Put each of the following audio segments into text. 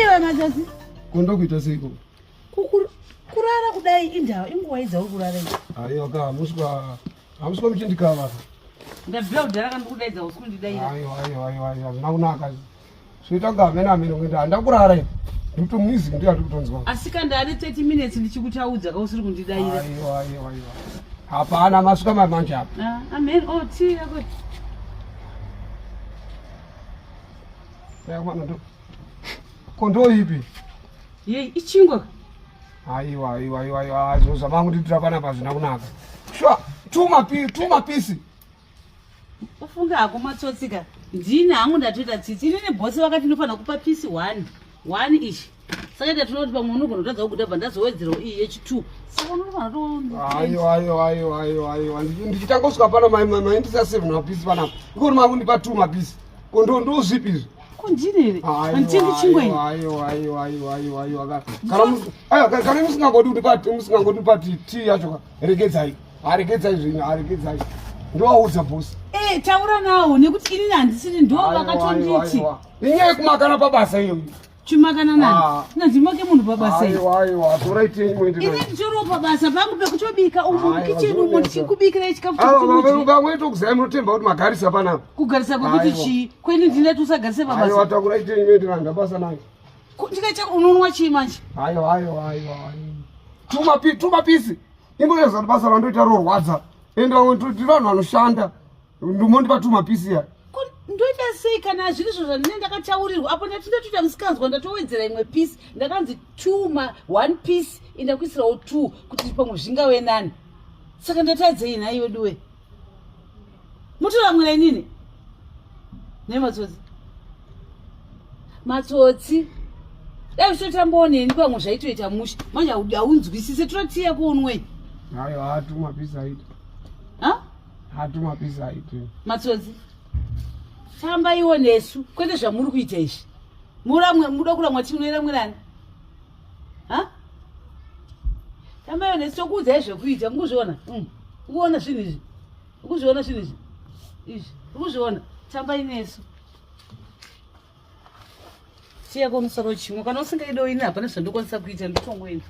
Iwe matsotsi. Kondo kuita seiko? Kurara kudai indawa inguva idzauri kurara iyi. Aiwa ka hamuswa hamuswa muchindikava. Ndabvira kudhara kandikudaidza usiku ndidaira. Aiwa aiwa aiwa aiwa hazvina kunaka. Zvoita kunge hamene hamene kuenda handakurara ini. Ndikuto music ndiyo yandikutonzwa. Asi ka ndane 30 minutes ndichikutaudza ka usiri kundidaira. Aiwa aiwa aiwa. Hapana masvika mamanje apa. Ah, amen. Oh, tea yako. Ko ndo ipi? Yei, ichingwa. Aiwa aiwa aiwa aiwa zvinhu zvamangu panapa hazvina kunaka. Sure, two mapisi. Ufunge hako matsotsi ka. Ndini hangu ndatoita tsitsi. Inini bosi vakati ndinofanira kupa piece one. One ichi. Saka ndatoona kuti pamwe unogona kutadza kuguta bva ndazowedzerawo iyi yechi2. Saka unofanira to Aiwa aiwa aiwa aiwa aiwa ndichitangosvika pano maindisa seven mapisi panapa. Ikoni makundipa two mapisi. Ko ndo ndo zvipi izvi? Ko ndini here? Handitengi chingwa ini. Aiwa aiwa aiwa aiwa aiwa kana aiwa kana musingangodi kundipa musingangodi kundipa tea yacho ka regedzai. Aregedzai zvinhu aregedzai. Ndowaudza boss. Eh, taura nawo nekuti inini handisiri ndo vakatonditi. Inyaya yekumakana pabasa iyoyo. Chimakana nani? Nandimake munhu pabasa iri. Aiwa aiwa torai tea muende. Ini nditoriwo pabasa pangu pekutobika umu mukicheni umo ndichikubikirai chikafu chekuti mudye. Vamwe tokuzai munotemba kuti magarisa panapa. Kugarisa kwekuti chii? Kweni ndinati usagarise pabasa. Aiwa takurai tea muende vanhu basa nayo. Ndikaita unonwa chii manje? Aiwa aiwa aiwa. Tumapisi. Imboyeza kuti basa randoita rorwadza. Ende vamwe tiri vanhu vanoshanda. Ndimondipa tumapisi ya. Ndoita sei kana zviri zvo zvandine ndakataurirwa apo ndati ndatoita musikanzwa ndatowedzera imwe piece ndakanzi two ma one piece indakuisirawo two kuti pamwe zvingave nani saka ndatadzei nhai weduwe mutoramwira inini nematsotsi matsotsi dai uchitotambawo neni pamwe zvaitoita mushe manje haunzwisise totiya kuonwei Aiwa tumapisi aita. Ha? Hatumapisi aita. Matsotsi. Tamba iwo nesu kwete zvamuri kuita izvi. Muramwe muda kuramwa tinoiramwirani. Ha? Tamba iwo nesu tokuudzai zvekuita mukuzviona? Ukuona zvinhu izvi? Ukuzviona zvinhu izvi? Izvi. Ukuzviona? Tambai nesu. Siya ko musoro chimwe kana usingaidiwo ini hapana zvandokwanisa kuita ndotongoenda.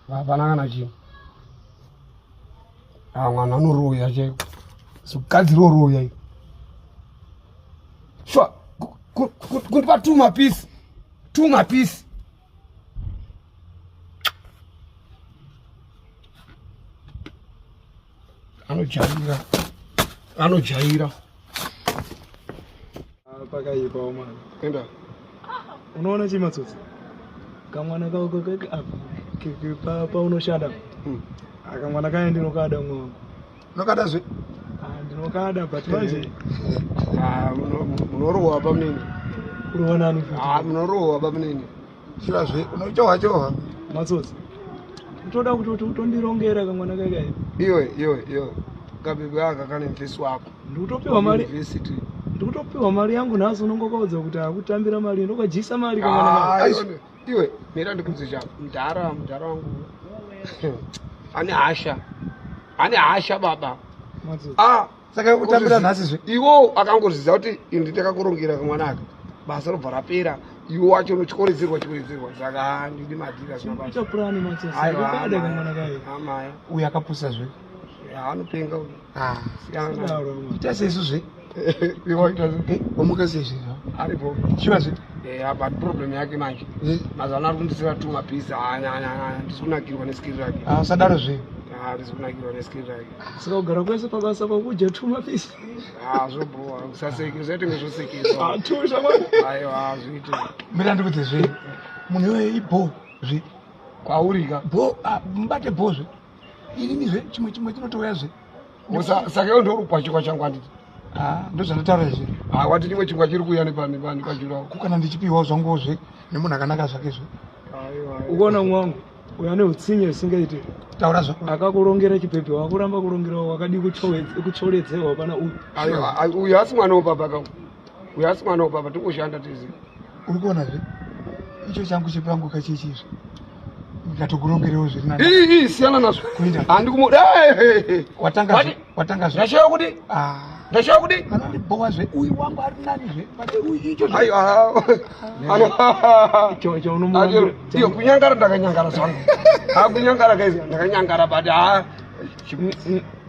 Hapana kana chinhu. Ah, mwana anoroya chaiko. Zikadzi roroya iro. Sure, kundipa two mapisi. Two mapisi. Anojaira. Anojaira. Pakaipa mwana. Enda. Unoona chii matsotsi? Kamwana kako apa paunoshanda. Kamwana kaya ndinokada mwangu. Unokada zve? Ah, ndinokada but manje Ah, munorohwa pamunini. Kurohwa nani futi? Ah, munorohwa pamunini. Shuwa zve unochohwa chohwa. Matsotsi. Utoda kuti utondirongera kamwana kaka ipi. Iwe iwe iwe. Kabebe aka kane mfesi wako. Ndikutopiwa mari. University. Ndikutopiwa mari yangu nhasi unongokaudza kuti akutambira mari ndokajisa mari kamwana kaka. Ah, iwe, iwe mira ndikudze chako. Mudhara mudhara wangu. Ane hasha. Ane hasha baba. Matsotsi. Ah, Saka kutambira nhasi zve. Iwo akangozvidza kuti indi ndakakurongera kamwana aka. Basa robva rapera. Iwo wacho unotyoridzirwa tyoridzirwa. Saka ndidi madhira zvina basa. Ita purani matsotsi. Aiwa, Ndokada amai. kamwana kaya. Amai. Uyu akapusa zve. Ya, anopenga uyu. Ah. Siyana naye. Kudaro mwana. Ita sesu zve. Iwo ita se- Eh, wamuka sei zve. Aripo. Shuwa zve. Yeah, but problem yake manje. Eh. Mazuva ano ari kundisira two mapisi. Ah, na na na, ndisi kunakirwa neskill rake. Ah, usadaro zve. Ah, ndisi kunakirwa neskill rake. Saka kugara kwese pabasa pakudya two mapisi. Ah, zvobhowa. Usaseke, usaite ngezvosekesa. Ah, two shamwari. Aiwa, zviite. Mira ndikudze zve. Munhu iyoyo ibho zve. Kwauri ka. Bho, ah, mubate bho zve. Inini zve chimwe chimwe chinotouya zve. Saka iwe ndorukwa chingwa changu handiti. Ah, ndozvandotaura zve. Ah, wati chimwe chingwa chiri kuuya nepajurawo. Kukana ndichipiwawo zvanguwo zve nemunhu akanaka zvake zve. Aiwa. Ukuona mwangu uyo ane utsinye zvisingaite. Taura zvako. Akakurongera chibhebhe wakuramba kurongera wakadi kucholedzewa pana uyu. Aiwa, uyu asi mwana wababa ka. Uyo asi mwana wababa tingoshanda tese. Uri kuona zve icho changu chepangu kachechi izvi ndikatokurongerewo zviri nani. Ii ii siyana nazvo. Kuenda. Handikumuda. Watanga zve watanga zve. Ndashaya kuti Ah. ndashaya kuti Anondibhowa zve uyu wangu ari nani zve but uyu icho zve. Aiwa. Cho- chaunomuambira- Iyo kunyangara ndakanyangara zvangu. Ha kunyangara guys ndakanyangara but ha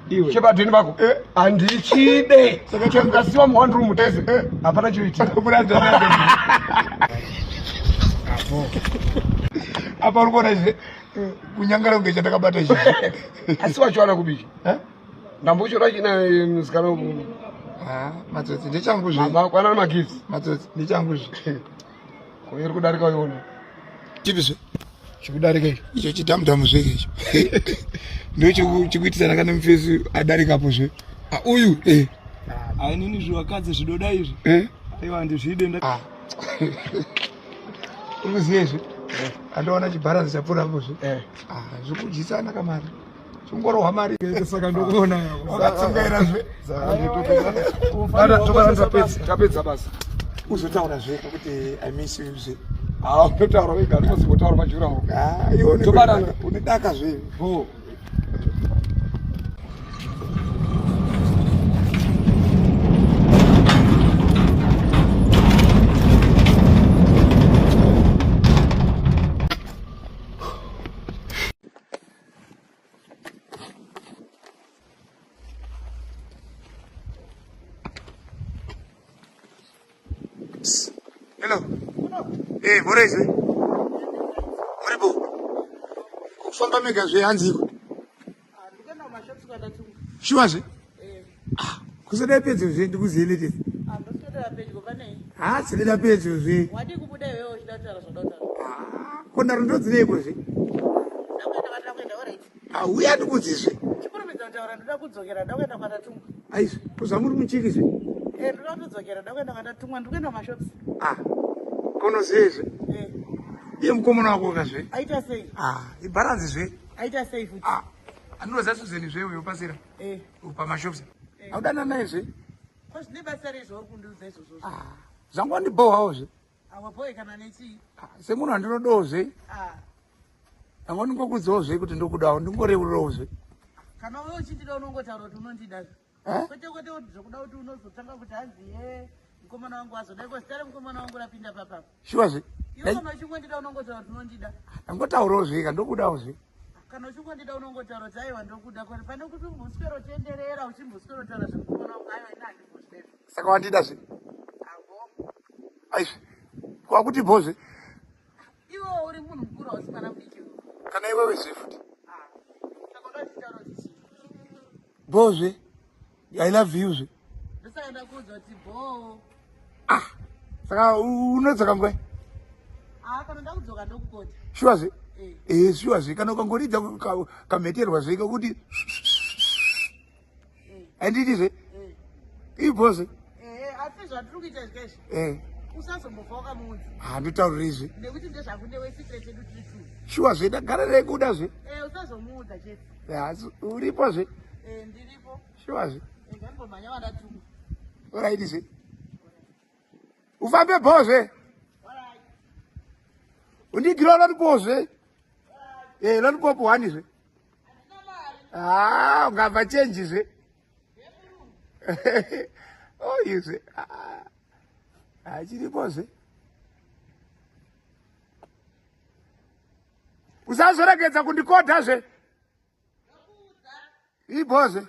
Iwe. chepadheni pako handichide. Saka cha- Ukasiwa mu one room tese hapana choitika. Apa uri kuona zve kunyangara kunge chandakabata izvi. Asi wachiwana kubichi. Eh? Ndambochora china musikana uku. Ah, matsotsi ndechangu zve. Kwana magifts. Matsotsi ndechangu zve. Ko iri kudarika uiona. Chipi zve? Chikudarika icho. Icho chidhamudhamu zve icho. Ndo chikuitisana kana mufesi adarikapo zve. Ah, uyu eh. Ainini zvivakadzi zvidoda izvi. Eh. Aiwa handizvide nda. Ah. Uri kuziva izvi? Andoona chibharanzi chapfuurapo zve. Eh. Ah, zvekudyisana kamari. Chingorohwa mari. Saka ndokuona yako. Wakatsongaira zve. Tapedza basa. Uzotaura zve kuti I miss you zve. Ah, unotaura wega, ndinozotaura majurawo. Ah, iwe une- Tobarana. une daka zve. Bo. Hello. Eh, morezve. Muripo. Kufamba mega zve hanziko. Shuwa zve. Ah, kusada pedyo zve ndikuziye latest. Andoswedera pedyo panei? Ah, swedera pedyo zve. Wadii kubuda iwewe uchida kutaura zvauda kutaura? Ah, ko ndaro ndodzineiko zve? Ndoda kuenda kwandinoda kuenda, alright. Ah, uya ndikudzizve. Chikurumidza kutaura, ndoda kudzokera, ndoda kuenda kwatatumwa. Aizve, kuzva muri muchiki zve. Eh, ndoda kutodzokera, ndoda kuenda kwatatumwa, ndiri kuenda kumashops. Ah, konoziye zve. Eh, Iye mukomana wako kazve. aita sei? Ah, ibharanzi zve. Aita sei futi? Ah, andinoziva Susan zve uyo pasira. Eh, Pamashops. Audana naye zve. ko zvine basa rei zvauri kundiudza izvozvo? Ah, zvangu wandibhowawo zve. Awabhoe kana nechii? Ah, semunhu andinodawo zve. Ah, Ndanga ndingokudzawo zve kuti ndokudawo, ndingoreurirawo zve. kana uwe uchindida unongotaura kuti unondida. Eh? Kwete kwete kuti zvokuda kuti unozotanga kuti hanzi ye mukomana wangu azodai ko zita remukomana wangu rapinda papapa. Shuwa zve. Iwe kana uchingondida unongotaura kuti unondida. Ndangotaurawo zve ka ndokudawo zve. Kana uchingondida unongotaura kuti aiwa ndokuda kwete pane kuti umboswero tenderera uchimboswero taura zvemukomana wangu aiwa ini handimbozvidezvo. Saka wandida zve. Abo. Aizve. Kwakuti bho zve. Iwe uri munhu mukuru hausi mwana mudiki iwe. Kana iwewe zve futi. Ah. Saka unoda kutaura kuti chii? Bho zve. I love you zve. Ndosaka ndakuudza kuti bhoo. Ah. Saka unodzoka nguwai? Ah, kana ndakudzoka ndokukota. Shuwa zve. Eh. Eh, shuwa zve. Kana ukangoridza kamheterwa zve kakuti handiti zve. Eh. Ibho zve. Eh, asi zvatiri kuita izvi Eh. usazombofa wakamuudza Handitauriri zve. nekuti ndezvakundewe secret yedu tiri two. Shuwa zve ndagara rekuda zve. Eh, usazomuudza chete. Asi uripo zve. Eh, ndiripo. Shuwa zve. Eh, ngandimbomhanya vandatumwa. Alright zve. Ufambe bho zve. Alright. Undigiro lollipop zve. Eh, lollipop one zve. Ah, ungabva change zve. Oh, izve. Ah. Achiripo zve. Usazoregedza kundikodha zve. Ibho zve.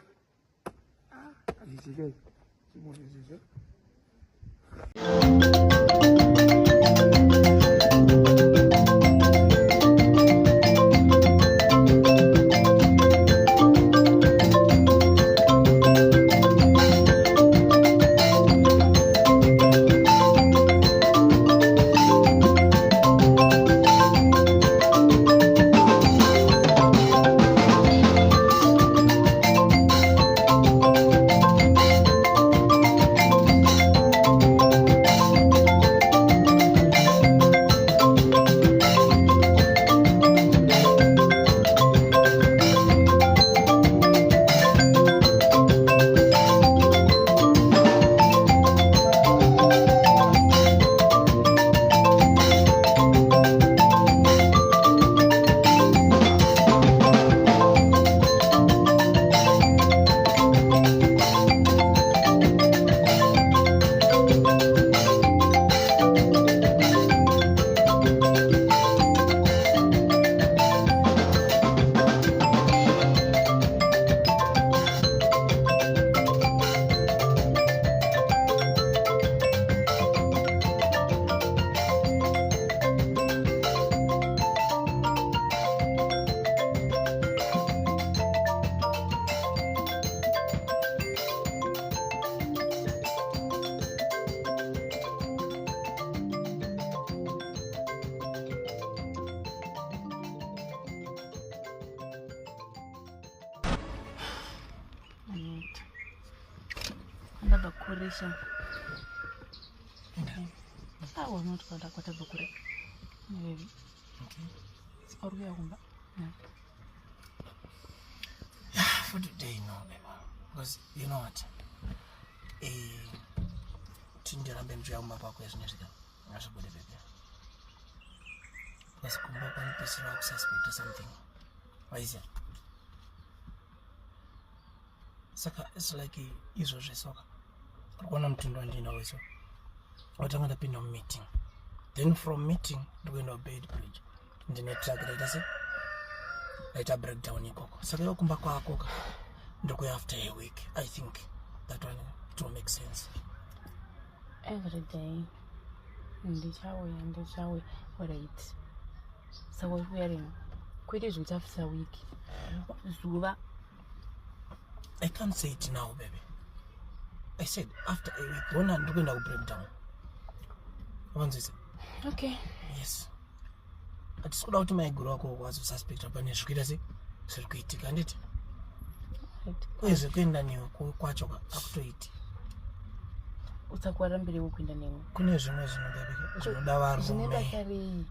Ah, ichi ke. Chimunhu ichi zve. Kure sha. Awa unoti kwata kwatabva kure. Baby. Okay. Uri kuya kumba? Yeah, for today no baby. Because you know what? Eh tindirambe ndichiuya kumba kwako izvinezvi ka. Ngazvibude baby. Because kumba kwanopisira kususpecta something. Waiziya? Saka it's like izvozvo soka. Uri kuona mutundu wandinawo iso. Watanga ndapinda mumeeting. Then from meeting ndikuenda kubed bridge. Ndine truck raita se raita breakdown ikoko. Saka iwe kumba kwako ka ndikuya after a week. I think that one it will make sense. Every day. Ndichauya, ndichauya. Alright. Saka uri kuuya rini? Kwete zvekuti after week. Zuva. I can't say it now, baby. I said after a week. Wona ndikuenda ku breakdown. Wanzwisa? Okay. Yes. Hatisi kuda kuti maiguru wako wazosuspecta pane zviri kuita se zviri kuitika handiti? Right. Uyezve kuenda newe kwacho ka akutoiti. Usakuwarambirewo kuenda newe. Kune zvimwe zvinhu baby zvinoda Zvine varume. basa rei?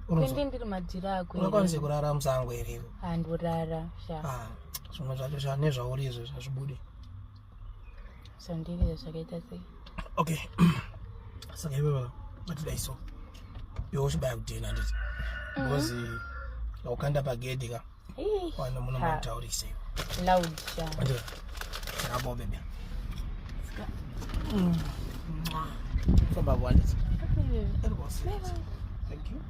Unonzwa? Kwende ndiri madhira ako. Unokwanisa kurara musango here iwe? Handorara sha. Ah, zvimwe zvacho sha nezvauri izvo zvazvibude. Zvandiri zvakaita sei? Okay. Saka iwewe ngatidai so. Iwe uchibaya kudhena handiti? Because wakanda pagedhi ka. Ih, Vanhu ha, munomutaurise iwe. Loud sha. Handiti? Saka bo baby. Saka Famba bo handiti? Okay, baby. Thank you.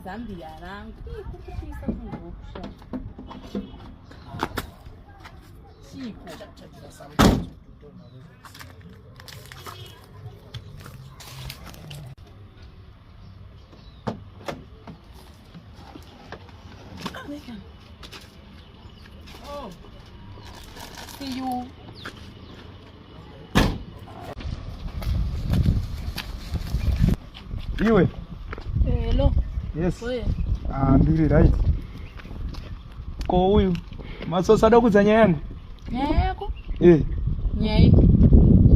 Zambia rangu. Ih, kukupisa kungokusha. Chiko. Oh. See you. Iwe. Hello. Yes. Oye. Ah, ndiri right. Ko uyu matsotsi ada kudza nyaya yangu? Nyaya yako? Eh. Nyaya ipi?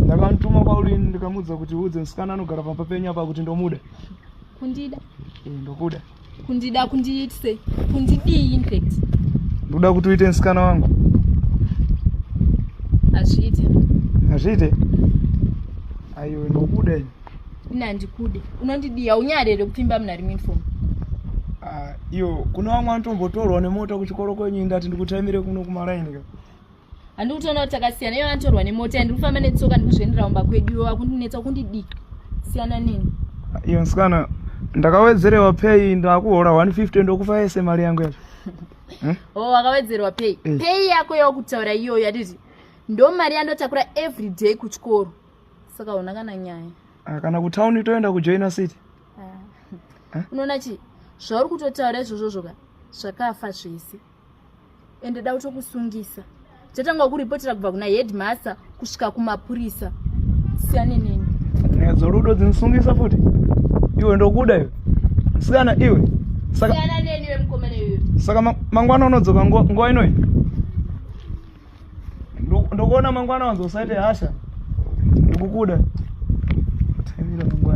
Ndakamutuma kwauri ndikamuudza kuti udze musikana anogara pamba penyu apa kuti ndomuda. Kundida? Eh, ndokuda. Kundida kundiitise? Kundidii in fact? Ndoda kuti uite musikana wangu. Hazviite. Hazviite? Aiwe ndokuda ini. Ini handikude. Unondidii? Haunyarere kupfimba munhu ari muuniform. Ah, iyo kuna vamwe vanotombotorwa nemota kuchikoro kwenyu ndati ndikutaimire kuno kumaraini ka. Handikutoona kuti takasiyana. Iye vanotorwa nemota ndiri kufamba netsoka ndikuzviendera kumba kwedu iwe wakundinetsa kundidii? Siyana neni. Iyo musikana ndakawedzerewa pay ndakuhora 150 ndokufa yese mari yangu yacho. Oh, wakawedzerwa pay. Eh. Pay yako yakutaura iyoyo yatiti ndo mari yandotakura every day kuchikoro. Saka una kana nyaya. Ah, kana kutown toenda kujoina city. Ah. Unoona chi zvauri kutotaura izvozvo zvoka zvakafa zvese. Ende da kutokusungisa. Chatanga kuripotera kubva kuna headmaster kusvika kumapurisa. Siyane neni. Nyaya dzorudo dzinosungisa futi. Iwe ndokuda iwe. Musikana iwe. Saka Siyana neni iwe mukomana iwe. saka mangwana unodzoka nguva inoyi. Ndokuona mangwana wanzo usaite hasha. Ndikukuda. Taimira mangwana.